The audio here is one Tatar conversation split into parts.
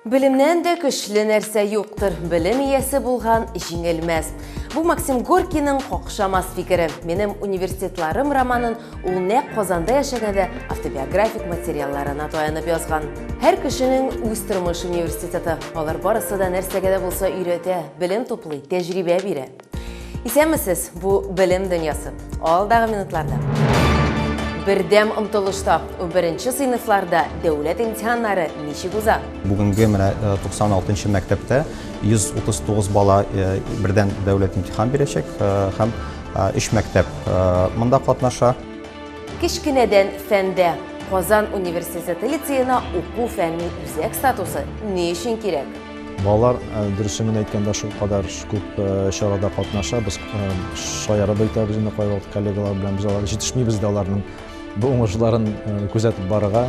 Белемнән дә көчле нәрсә юктыр, белем иясе булган җиңелмәс. Бу Максим Горькийның какшамас фикере. Минем университетларым романын ул нәкъ Казанда яшәгәндә автобиографик материалларына таянып язган. Һәр кешенең үз тормыш университеты. Алар барысы да нәрсәгә дә булса өйрәтә, белем туплый, тәҗрибә бирә. Исәнмесез, бу Белем дөньясы. Алдагы минутларда. Бердәм омтылышта 11 сыйныфларда дәүләт имтиханнары ничек уза? Бүгенге менә 96 нчы мәктәптә 139 бала бердәм дәүләт имтихан бирәчәк һәм өч мәктәп монда катнаша. Кечкенәдән фәндә. Казан университеты лицеена уку-фәнни үзәк статусы ни өчен кирәк? Балалар, дөресен генә әйткәндә, шулкадәр күп чарада катнаша. Без шаярып әйтәбез инде кайвакыт коллегалар белән, без алар җитешмибез дә аларның бу уңышларын күзәтеп барырга.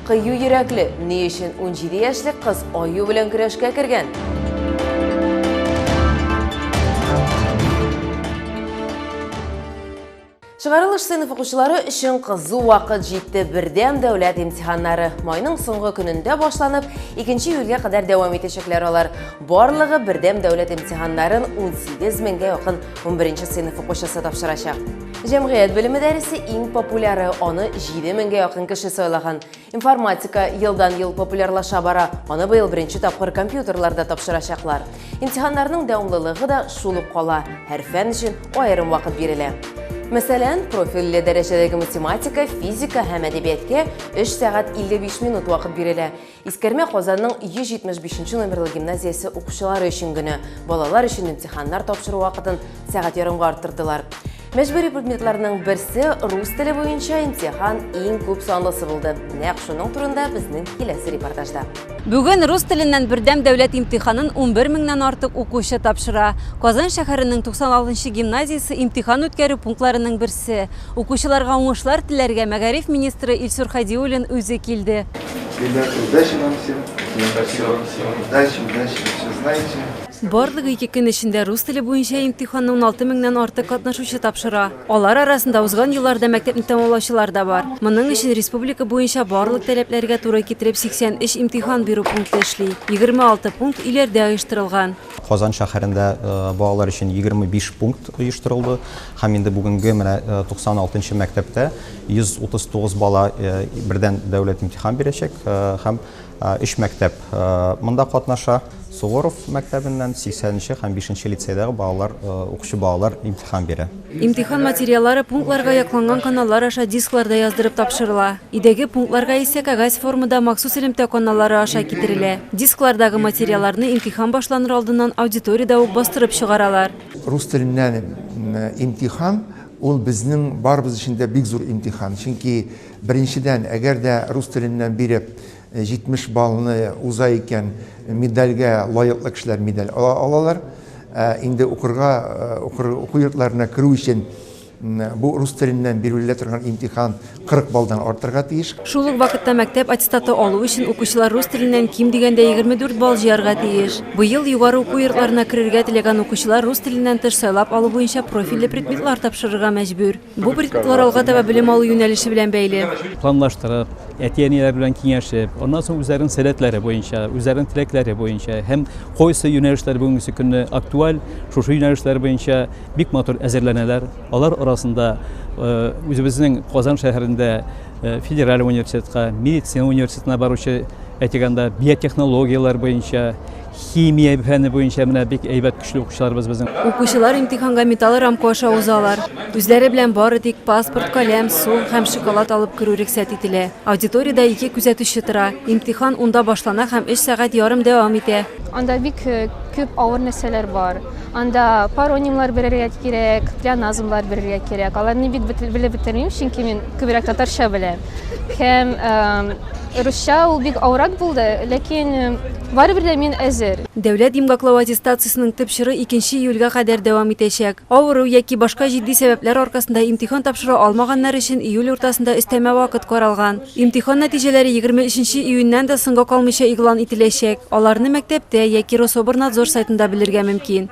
Кыю йөрәкле, ни өчен 17 яшьлек кыз аю белән көрәшкә кергән? Чыгарылыш сыйныф укучылары өчен кызу вакыт җитте. Бердәм дәүләт имтиханнары майның соңгы көнендә башланып, 2 июльгә кадәр дәвам итәчәкләр алар. Барлыгы бердәм дәүләт имтиханнарын 18 меңгә якын 11 сыйныф укучысы тапшырачак. Җәмгыять белеме дәресе иң популяры, аны 7 меңгә якын кеше сайлаган. Информатика елдан-ел популярлаша бара. Аны быел беренче тапкыр компьютерларда тапшырачаклар. Имтиханнарның дәвамлылыгы да шул ук кала. Һәр фән өчен аерым вакыт бирелә. Мәсәлән, профильле дәрәҗәдәге математика, физика һәм әдәбияткә 3 сәгать 55 минут вакыт бирелә. Искәрмә Казанның 175 нче номерлы гимназиясе укучылары өчен генә. Балалар өчен имтиханнар тапшыру вакытын сәгать ярымга арттырдылар. Мәҗбүри предметларның берсе рус теле буенча имтихан иң күп санлысы булды. Нәкъ шуның турында безнең киләсе репортажда. Бүген рус теленнән бердәм дәүләт имтиханын 11 меңнән артык укучы тапшыра. Казан шәһәренең 96 нчы гимназиясе имтихан үткәрү пунктларының берсе. Укучыларга уңышлар теләргә мәгариф министры Илсур Хәдиуллин үзе килде. Ребята, удачи вам всем. Спасибо. Удачи, удачи, вы все знаете. Барлыгы ике көн эчендә рус теле буенча имтиханны 16 меңнән артык катнашучы тапшыра. Алар арасында узган елларда мәктәпне тәмамлаучылар да бар. Моның өчен республика буенча барлык таләпләргә туры китереп 83 имтихан бирү пункты эшли. 26 пункт өйләрдә оештырылган. Казан шәһәрендә балалар өчен 25 пункт оештырылды һәм инде бүгенге менә 96 нчы мәктәптә 139 бала бердәм дәүләт имтихан бирәчәк һәм Өч мәктәп монда катнаша. Суворов мәктәбеннән 80 нче һәм 5 нче лицейдагы балалар, укучы балалар имтихан бирә. Имтихан материаллары пунктларга якланган каналлар аша дискларда яздырып тапшырыла. Өйдәге пунктларга исә кәгазь формада махсус элемтә каналлары аша китерелә. Дисклардагы материалларны имтихан башланыр алдыннан аудиториядә үк бастырып чыгаралар. Рус теленнән имтихан ул безнең барыбыз өчен дә бик зур имтихан. Чөнки, беренчедән, әгәр дә рус теленнән биреп, 70 баллны уза икән, медальгә лаеклы кешеләр медаль ала алалар. Ә инде укырга, укыр, уку йортларына керү өчен бу рус теленнән бирелә торган имтихан 40 баллдан артырга тиеш. Шул ук вакытта мәктәп аттестаты алу өчен укучылар рус теленнән ким дигәндә 24 балл җыярга тиеш. Быел югары уку йортларына керергә теләгән укучылар рус теленнән тыш сайлап алу буенча профильле предметлар тапшырырга мәҗбүр. Бу предметлар алга таба белем алу юнәлеше белән бәйле. Планлаштырып, әти-әниләр белән киңәшеп, аннан соң үзләренең сәләтләре буенча, үзләренең теләкләре буенча һәм кайсы юнәлешләр бүгенге көнне актуаль, шушы юнәлешләр буенча бик матур әзерләнәләр. Алар арасында э, үзебезнең Казан шәһәрендә э, федераль университетка, медицина университетына баручы, әйтик анда, биотехнологияләр буенча, Химия фәне буенча менә бик әйбәт көчле укучыларыбыз безнең. Укучылар имтиханга металл рамка аша узалар. Үзләре белән бары тик паспорт, каләм, су һәм шоколад алып керү рөхсәт ителә. Аудиториядә ике күзәтүче тора. Имтихан унда башлана һәм өч сәгать ярым дәвам итә. Анда бик күп авыр нәрсәләр бар. Анда паронимлар белергә кирәк, плеоназмлар белергә кирәк. Аларны бик белеп бетермим, чөнки мин күбрәк татарча беләм. Һәм Русча ул бик авырак булды, ләкин барыбер дә мин әзер. Дәүләт йомгаклау аттестациясенең төп чоры икенче июльгә кадәр дәвам итәчәк. Авыру яки башка җитди сәбәпләр аркасында имтихан тапшыра алмаганнар өчен июль уртасында өстәмә вакыт каралган. Имтихан нәтиҗәләре 23 июньнән дә соңга калмыйча игълан ителәчәк. Аларны мәктәптә яки Рособрнадзор сайтында белергә мөмкин.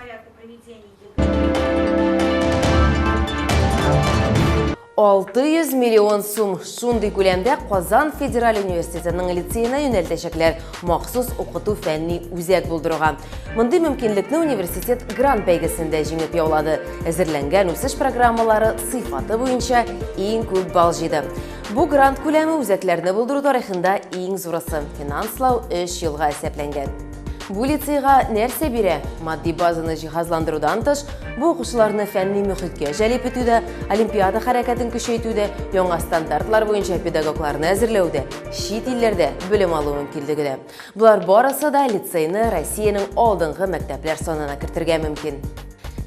600 миллион сум шундый күләмдә Казан федераль университетының лицеена юнәлтәчәкләр махсус укыту фәнни үзәк булдыруга. Мондый мөмкинлекне университет грант бәйгесендә җиңеп яулады. Әзерләнгән үсеш программалары сыйфаты буенча иң күп балл җыйды. Бу грант күләме үзәкләрне булдыру тарихында иң зурысы. Финанслау 3 елга исәпләнгән. Бу лицейга нәрсә бирә? Матди базаны җиһазландырудан тыш, бу укучыларны фәнни мөхиткә җәлеп итү дә, олимпиада хәрәкәтен көчәйтү дә, яңа стандартлар буенча педагогларны әзерләү дә, чит илләрдә белем алу мөмкинлеге дә. Болар барысы да лицейны Россиянең алдынгы мәктәпләр санына кертергә мөмкин.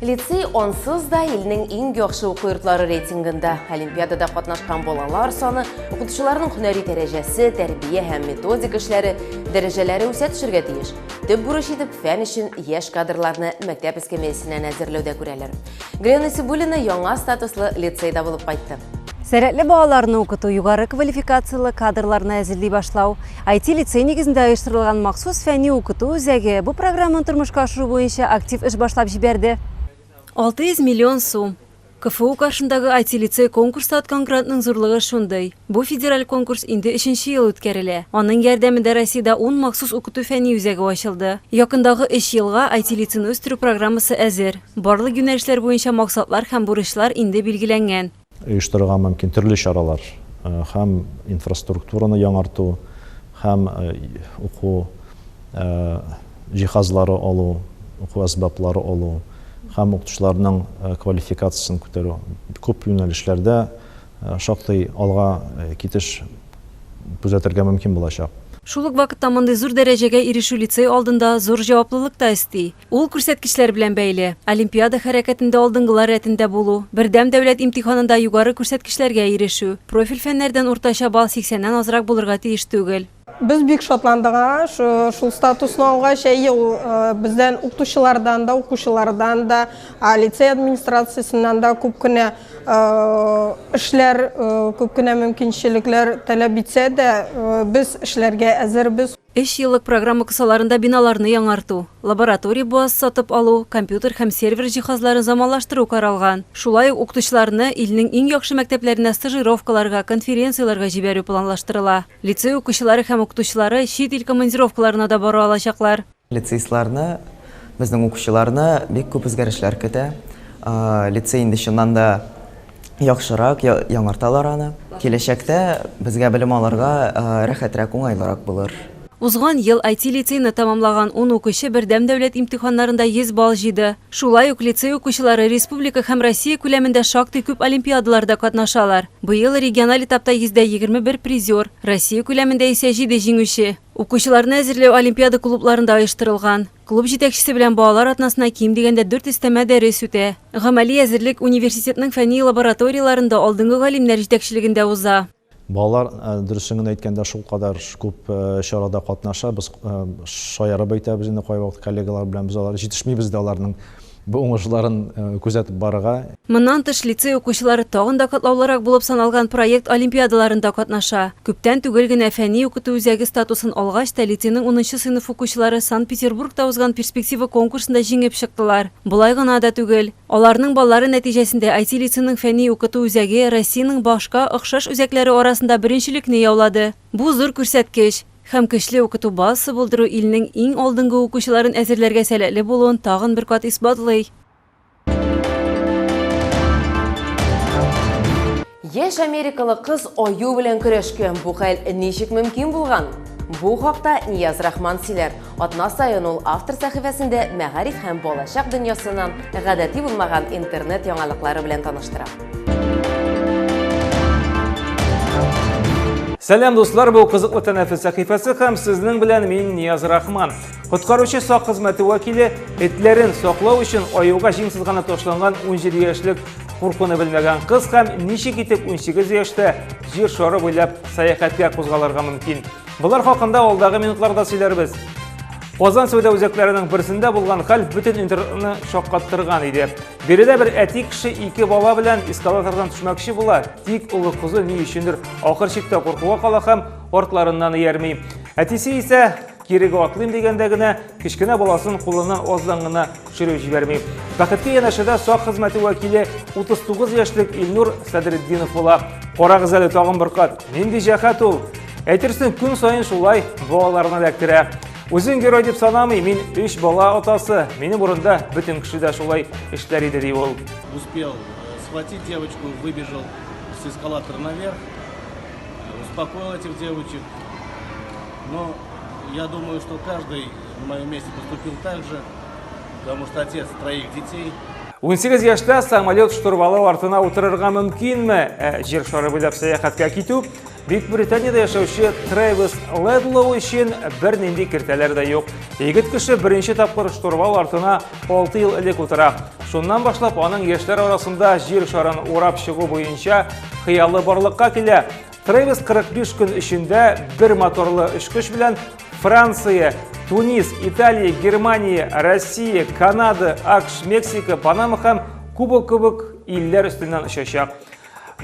Лицей ансыз да илнең иң яхшы уку йортлары рейтингында. Олимпиадада катнашкан балалар саны, укытучыларның һөнәри дәрәҗәсе, тәрбия һәм методик эшләре дәрәҗәләре үсә төшергә тиеш. Төп бурыч итеп фән өчен яшь кадрларны мәктәп эскәмиясеннән әзерләүдә күрәләр. Гөлия Насибуллина яңа статуслы лицейда булып кайтты. Сәләтле балаларны укыту, югары квалификацияле кадрларны әзерли башлау, IT-лицей нигезендә оештырылган махсус фәнни укыту үзәге бу программаны тормышка ашыру буенча актив эш башлап җибәрде. 600 миллион сум. КФУ каршындагы IT-лицей конкурста откан грантның зурлыгы шундый. Бу федераль конкурс инде өченче ел үткәрелә. Аның ярдәмендә Россиядә ун махсус укыту фәнни үзәге ачылды. Якындагы өч елга IT-лицейны үстерү программасы әзер. Барлык юнәлешләр буенча максатлар һәм бурычлар инде билгеләнгән. Оештырырга мөмкин төрле чаралар, һәм инфраструктураны яңарту, һәм уку җиһазлары алу, уку әсбаплары алу, һәм укытучыларның квалификациясен күтәрү. Күп юнәлешләрдә шактый алга китеш күзәтергә мөмкин булачак. Шул ук вакытта мондый зур дәрәҗәгә ирешү лицей алдында зур җаваплылык та өсти. Ул күрсәткечләр белән бәйле. Олимпиада хәрәкәтендә алдынгылар рәтендә булу, бердәм дәүләт имтиханында югары күрсәткечләргә ирешү, профиль фәннәрдән уртача балл 80 нән азрак булырга тиеш түгел. Без бик шатландык шул статусны алгач. Әйе, ул бездән укытучылардан да, укучылардан да, лицей администрациясеннән дә күп кенә эшләр, күп кенә мөмкинчелекләр таләп итсә дә, без эшләргә әзербез. Өч еллык программа кысаларында биналарны яңарту, лаборатория базасы сатып алу, компьютер һәм сервер җиһазларын заманлаштыру каралган. Шулай ук укытучыларны илнең иң яхшы мәктәпләренә стажировкаларга, конференцияләргә җибәрү планлаштырыла. Лицей укучылары һәм укытучылары чит ил командировкаларына да бара алачаклар. Лицеистларны, безнең укучыларны бик күп үзгәрешләр көтә. Лицей инде чыннан да яхшырак, яңарталар аны. Киләчәктә безгә белем алырга рәхәтрәк, уңайлырак булыр. Узган ел IT-лицейны тәмамлаган ун укучы бердәм дәүләт имтиханнарында 100 балл җыйды. Шулай ук лицей укучылары республика һәм Россия күләмендә шактый күп олимпиадаларда катнашалар. Быел региональ этапта 121 призер, Россия күләмендә исә 7 җиңүче. Укучыларны әзерләү олимпиада клубларында оештырылган. Клуб җитәкчесе белән балалар атнасына ким дигәндә дүрт өстәмә дәрес үтә. Гамәли әзерлек университетның фәнни лабораторияләрендә алдынгы галимнәр җитәкчелегендә уза. Балалар, дөресен генә әйткәндә, шулкадәр күп чарада катнаша. Без шаярып әйтәбез инде кайвакыт коллегалар белән, без алар җитешмибез дә аларның бу уңышларын күзәтеп барырга. Моннан тыш, лицей укучылары тагын да катлаулырак булып саналган проект олимпиадаларында катнаша. Күптән түгел генә фәнни укыту үзәге статусын алгач та, лицейның унынчы сыйныф укучылары Санкт-Петербургта узган Перспектива конкурсында җиңеп чыктылар. Болай гына да түгел. Аларның баллары нәтиҗәсендә IT-лицейның фәнни укыту үзәге Россиянең башка охшаш үзәкләре арасында беренчелекне яулады. Бу зур күрсәткеч. Һәм көчле укыту базасы булдыру илнең иң алдынгы укучыларын әзерләргә сәләтле булуын тагын бер кат исбатлый. Яшь америкалы кыз аю белән көрәшкән. Бу хәл ничек мөмкин булган? Бу хакта Нияз Рахман сөйләр. Атна саен ул автор сәхифәсендә мәгариф һәм балачак дөньясыннан гадәти булмаган интернет яңалыклары белән таныштыра. Сәлам, дуслар, бу кызыклы тәнәфес сәхифәсе һәм сезнең белән мин Нияз Рахман. Коткаручы сак хезмәте вәкиле этләрен саклау өчен аюга җиң сызганып ташланган 17 яшьлек куркуны белмәгән кыз һәм ничек итеп 18 яшьтә җир шары буйлап сәяхәткә кузгалырга мөмкин. Болар хакында алдагы минутларда сөйләрбез. Казан сәүдә үзәкләренең берсендә булган хәл бөтен интернетны шаккаттырган иде. Биредә бер әти кеше ике бала белән эскалатордан төшмәкче була, тик олы кызы ни өчендер ахыр чиктә куркуга кала һәм артларыннан иярми. Әтисе исә Кирегә атлыйм дигәндә генә, кечкенә баласын кулыннан аздан гына төшереп җибәрми. Бәхеткә янәшәдә сак хезмәте вәкиле 39 яшьлек Илнур Садретдинов була. Карагыз әле тагын бер кат, нинди җәһәт ул! Әйтерсең, көн саен шулай балаларны эләктерә. Үзен герой дип санамый, мин өч бала атасы, минем урында бөтен кеше дә шулай эшләр иде, ди ул. Успел схватить девочку, выбежал с эскалатора наверх, успокоил этих девочек. Но я думаю, что каждый на моем месте поступил так же, потому что отец троих детей. 18 яшьтә самолет штурвалы артына утырырга мөмкинме? Ә җир шары буйлап сәяхәткә китү Бөек Британиядә яшәүче Трэвис Ледлоу өчен бернинди киртәләр дә юк. Егет кеше беренче тапкыр штурвал артына 6 ел элек утыра. Шуннан башлап аның яшьләр арасында җир шарын урап чыгу буенча хыялы барлыкка килә. Трэвис 45 көн эчендә бер моторлы очкыч белән Франция, Тунис, Италия, Германия, Россия, Канада, АКШ, Мексика, Панама һәм Куба кебек илләр өстеннән очачак.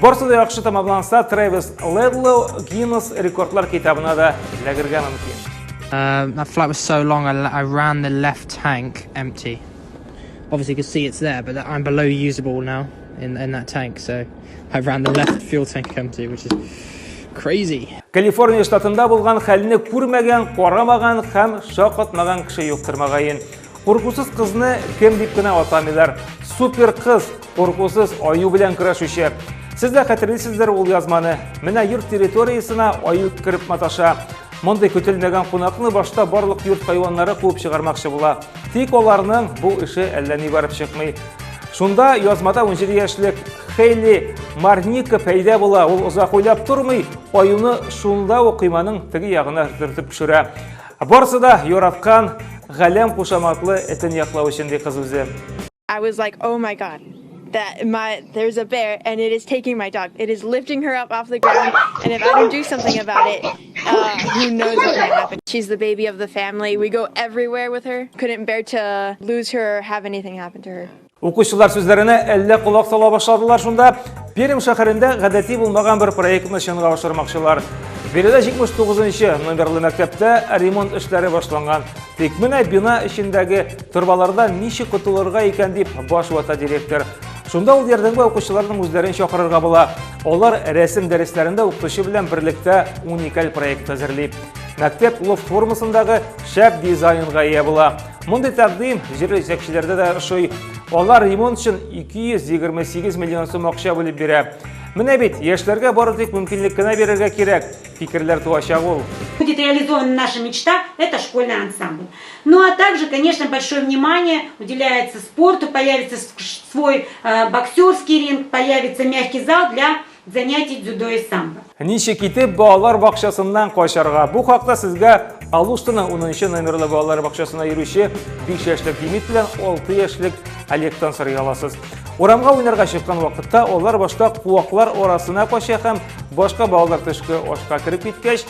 Барсы да яхшы тәмамланса, Трэвис Ледлоу Гиннес рекордлар китабына да эләгергә мөмкин. That flight was so long, I ran the left tank empty. Obviously, you can see it's there, but I'm below usable now in that tank, so I ran the left fuel tank empty, which is crazy. Калифорния штатында булган хәлне күрмәгән, карамаган һәм шаккатмаган кеше юктыр мөгаен. Куркусыз кызны кем дип кенә атамыйлар. Супер кыз, куркусыз аю белән көрәшүче. Сез дә хәтерлисездер ул язманы. Менә йорт территориясенә аю кереп маташа. Мондый көтелмәгән кунакны башта барлык йорт хайваннары куып чыгармакчы була. Тик аларның бу эше әллә ни барып чыкмый. Шунда язмада 17 яшьлек Хейли Марника пәйда була. Ул озак уйлап тормый, аюны шунда ук койманың теге ягына төртеп төшерә. Барысы да яраткан Галәм кушаматлы этен яклау өчен, ди кыз үзе. I was like, oh my God, that my there's a bear and it is taking my dog. It is lifting her up off the ground, and if I don't do something about it, who knows what might happen. She's the baby of the family. We go everywhere with her. Couldn't bear to lose her or have anything happen to her. Укучылар сүзләренә әллә колак сала башладылар шунда. Пермь шәһәрендә гадәти булмаган бер проектны чынга ашырмакчылар. Биредә 79 номерлы мәктәптә ремонт эшләре башланган. Тик менә бина эчендәге торбалардан ничек котылырга икән дип баш вата директор. Шунда ул ярдәмгә укучыларның үзләрен чакырырга була. Алар рәсем дәресләрендә укытучы белән берлектә уникаль проект әзерли. Мәктәп лофт формасындагы шәп дизайнга ия була. Мондый тәкъдим җирле җитәкчеләрдә дә ошый. Алар ремонт өчен 228 миллион сум акча бүлеп бирә. Менә бит, яшьләргә бары тик мөмкинлек кенә бирергә кирәк, фикерләр туачак ул. Будет реализована наша мечта, это школьный ансамбль. Ну а также, конечно, большое внимание уделяется спорту, появится свой боксерский ринг, появится мягкий зал для занятий дзюдо и самбо. Ничек итеп балалар бакчасыннан качарга? Бу хакта сезгә Алуштаның 10 номерлы балалар бакчасына йөрүче 5 яшьлек Демид белән 6 яшьлек Олегтан сорый аласыз. Урамга уйнарга чыккан вакытта алар башта куаклар арасына кача һәм башка балалар төшке ашка кереп киткәч,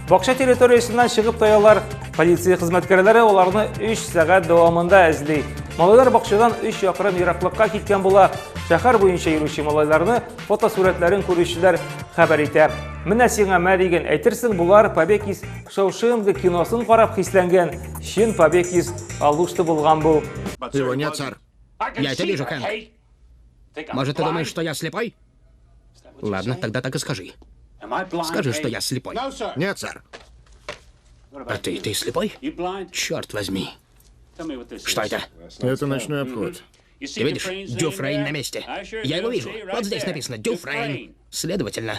бакча территориясеннән чыгып таялар. Полиция хезмәткәрләре аларны 3 сәгать дәвамында эзли. Малайлар бакчадан 3 чакрым ераклыкка киткән була. Шәһәр буенча йөрүче малайларны фотосурәтләрен күрүчеләр хәбәр итә. Менә сиңа мә диген, әйтерсең болар Побег из Шоушенка киносын карап хисләнгән. Чын Побег из Алушты булган бу. Его нет, сэр. Я это вижу, Хэнк. Может, ты думаешь, что я слепой? Ладно, тогда так и скажи. Скажи, что я слепой. Нет, сэр. А ты, ты слепой? Черт возьми. Что это? Это ночной обход. Ты видишь, Дюфрейн на месте. Я его вижу. Вот здесь написано Дюфрейн. Следовательно,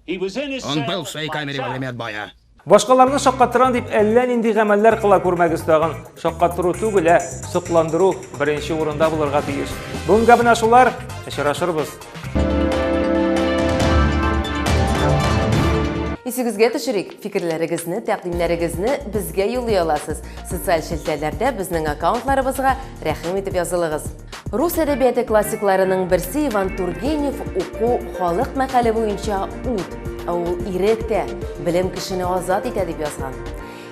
он был в своей камере во время отбоя. Башкаларны шаккатырам дип әллә нинди гамәлләр кыла күрмәгез тагын. Шаккатыру түгел, ә сокландыру беренче урында булырга тиеш. Бүгенгә менә шулар. Очрашырбыз. Исегезгә төшерик, фикерләрегезне, тәкъдимнәрегезне безгә юллый аласыз. Социаль челтәрләрдә безнең аккаунтларыбызга рәхим итеп язылыгыз. Рус әдәбияты классикларының берсе Иван Тургенев уку халык мәкале буенча ут, ә ул ирек тә, белем кешене азат итә дип язган.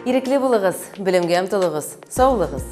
Ирекле булыгыз, белемгә омтылыгыз, сау булыгыз.